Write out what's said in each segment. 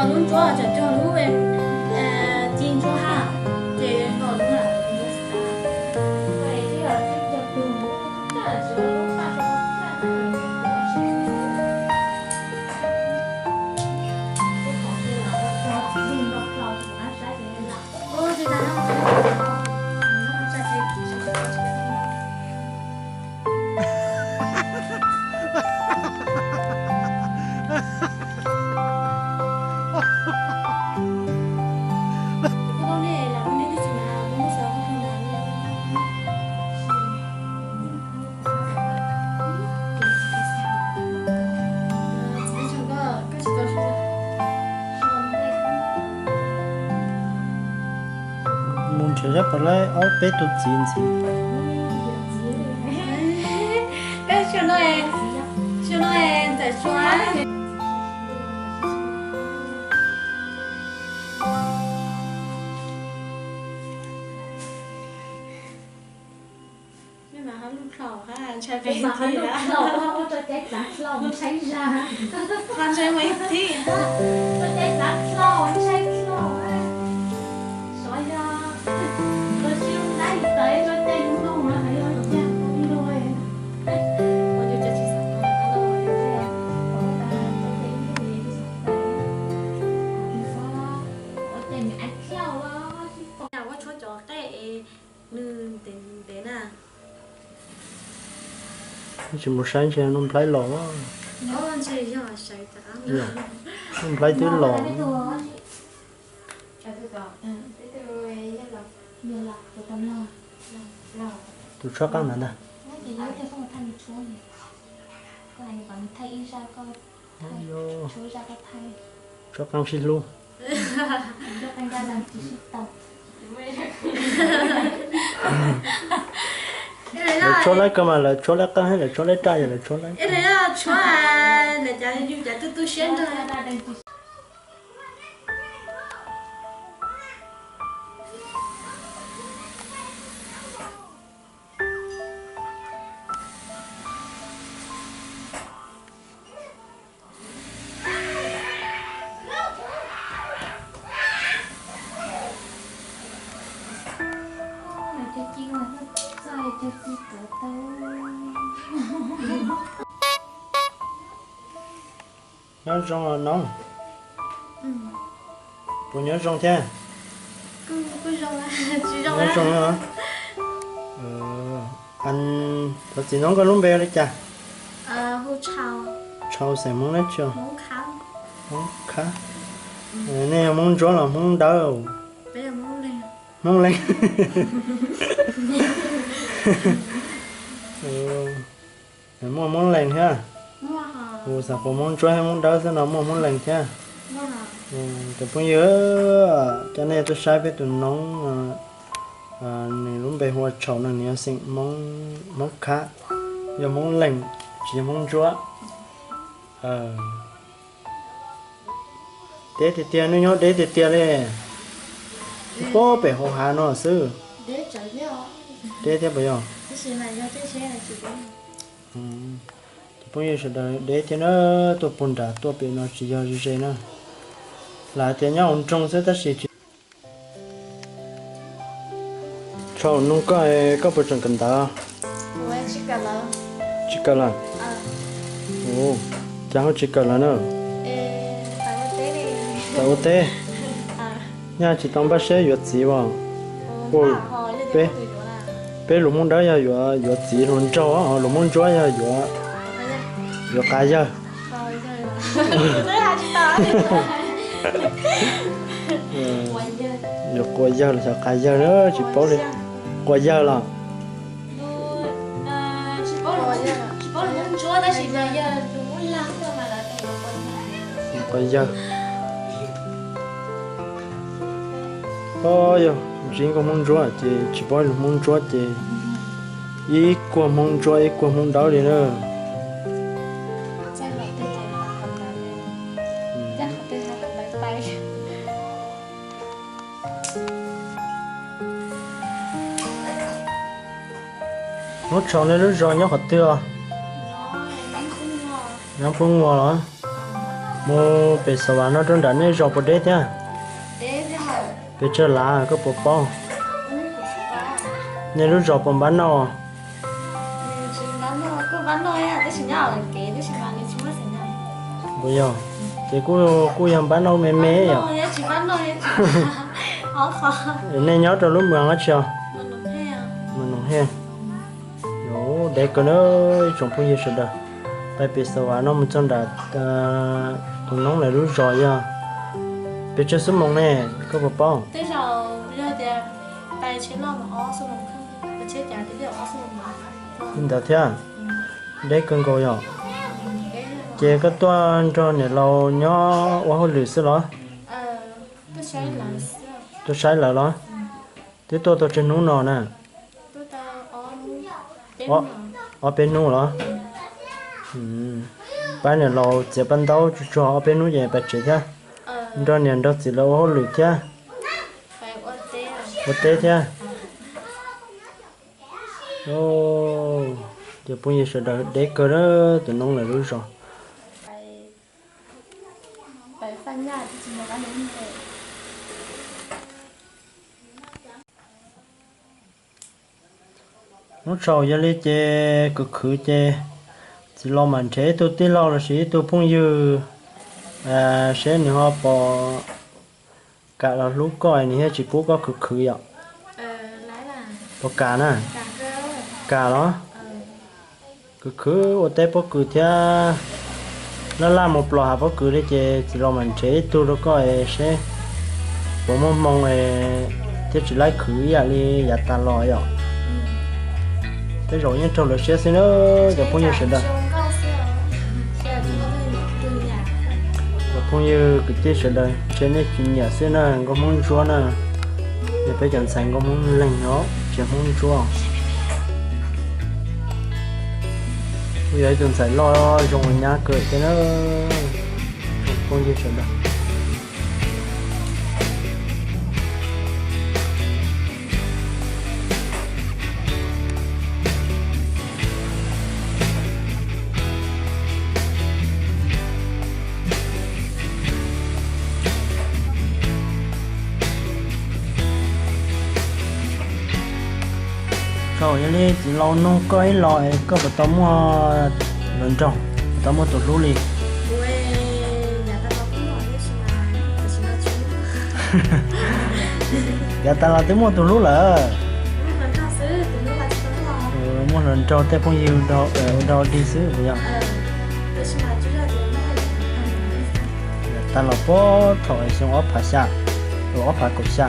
Lub ntsuab tseem cog lub ci ntsuab ha, ces los lub ntsuab xav. Mus nrhiav zaj pov laib ob peb tug txiv ntxiv. Ua tshuab cov qej es nws ntev ntev na. Tsis mus saib ntshe Nuj Nplhaib los. Nuj Nplhaib twb los. Tus tshuab qeej ntawd ntag. Tshuab qeej sib hlub. Lawv tshuab laib kawg mas lawv tshuab laib qeej thiab lawv tshuab laib raj yog lawv tshuab laib. Nyob zoo os nob. Puas nyob zoo thiab? Nyob zoo os. Thov txim no koj lub npe hu li cas? Tshau xeem Hmoob dab tsi? Hmoob Khab. Nej yog Hmoob Ntsuab los Hmoob Dawb? Hmoob Leeg. Muaj Hmoob Leeg thiab? Kuv xav pom Hmoob Ntsuab thiab Hmoob Dawb xwb no muaj Hmoob Leeg thiab? Tus phooj ywg, coj nej tuaj saib peb tus noob, nws lub npe hu ua Tshau no, nws yog xeem Hmoob Khab, yog Hmoob Leeg, tsis yog Hmoob Ntsuab. Deb tiag tiag, nej nyob deb tiag tiag li. Pob pem hauv hav no xwb. Deb thiab puas yog? Tus phooj ywg sawv daws, deb thiab na, tuaj puag nram tuaj pem no tsis yog ze ze na. Lawv tias nyob hauv nroog xwb tab sis tsis. Tshau, nug koj, koj puas tseem kawm ntawv? Tsis kawm lawm. Cas ho tsis kawm lawm na? Tau ua teb. Nyaj tsis tau npaj siab yuav txiv as. Peb lus Hmoob Dawb yog yuav, yuav txiv hluas nraug, lus Hmoob Ntsuab yog yuav, yuav qa yawg. Yuav qa yawg los xyov qa yawg na, tsis paub li. Qua yawg los? Yuav qa yawg. Yog ntsib nkauj Hmoob Ntsuab ces tsis paub lus Hmoob Ntsuab ces ib kuag Hmoob Ntsuab ib kuag Hmoob Dawb li na. Lub Tshau, nej lub zos nyob qhov twg os? Nyob Pub Muas los? Mus pem Xav Vas no rau nram nej zos puas deb thiab? Pes tsawg lav koj puas paub? Nej lub zos puas npab nauj? Puas yog? Ces kuj, kuj yog npab nauj me me yom. Nej nyob rau lub mws dab tsi os? Mas Noom Hej. Yuav deb kawg na ib tsoom phooj ywg sawv daws. Pais pem Xav Vas no mus txog nram tus noob lawv lub zos yog pes tsawg xuab moos ne, koj puas paub? Li ntawd thiab, deb kawg nkaus yom. Ces koj tuaj nrog niam laus nyob ua hauj lwm xwb los? Tuaj saib lawv los? Twb tuaj tau tsawg hnub no na? Ob peb hnub los? Pab niam laus txiav paj ntaub tsuag tsuag ob peb hnub ces pais tsev thiab. Nrog niam nrog txiv lawv ua hauj lwm thiab, ua teb thiab. Ces phooj ywg sawv daws, deb kawg na tus noob lawv lub zos. Hnub tsaus yog li ces khwv khwv ces txiv laus mam nrhiav ib tug tij laug lossis ib tug phooj ywg seb nws ho puas kam los hlub koj, nws thiaj tsis pub koj khwv khwv yom. Puas kam na? Kam los? Khwv khwv ua teb pob kws thiab, laj laj mus plos hav pob kws li ces txiv laus mam nrhiav ib tug rau koj es seb puas muaj hmoo thiab tsis laib khwv ib yam li yav tas los yom. Tej zaum yeej raug lawv siab xwb na cov phooj ywg sawv daws. Cov phooj ywg kwv tij sawv daws, ntshe nej tsis nyiam xwb na, nkauj Hmoob ntsuab na. Yog peb cov ntxhais nkauj Hmoob leeg os, tsis Hmoob ntsuab. Kuj yog ib tug ntxhais loj zoo ua nyab kawg thiab na. Phooj ywg sawv daws, thaum yog li txiv laus nug koj ib los es koj puas tau muaj hluas nraug, puas tau muaj tus hlub li? Yav tas los twb muaj tus hlub lawm. Muaj hluas nraug tej phooj ywg ua dog dig xwb puas yog? Yav tas los puag thaum xyoo ob phav xya, ob phav kaum xya.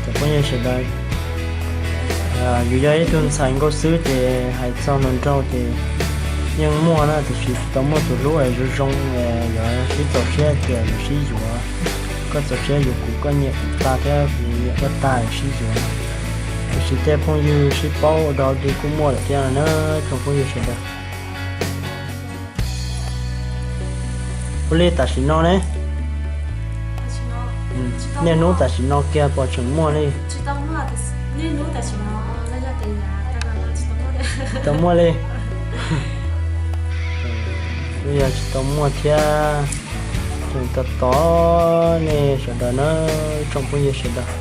Cov phooj ywg sawv daws, yus yog ib tug ntxhais nkauj xwb ces hais txog hluas nraug ces yeej muaj na, tiam sis tsis tau muaj tus hlub es zoo zoo, yuav sib txaus siab ces yuav sib yuav. Koj txaus siab yuav kuv, koj nyiam kuv tag thiab kuv nyiam koj tag sib yuav. Tiam sis tej phooj ywg sib paub ua dog dig kuj muaj lawm thiab na tsoom phooj ywg sawv daws. Ua li tam sim no ne, niaj hnub tam sim no kiag puas tseem muaj li? Tsis tau muaj li. Kuj yog tsis tau muaj thiab. Tseem tos tos nej sawv daws na, tsoom phooj ywg sawv daws.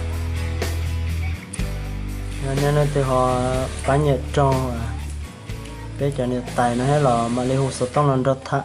Yog nej leej twg ho pab nyiam raug peb cov niam tais no thiab los mam li hu xov tooj los nrog tham.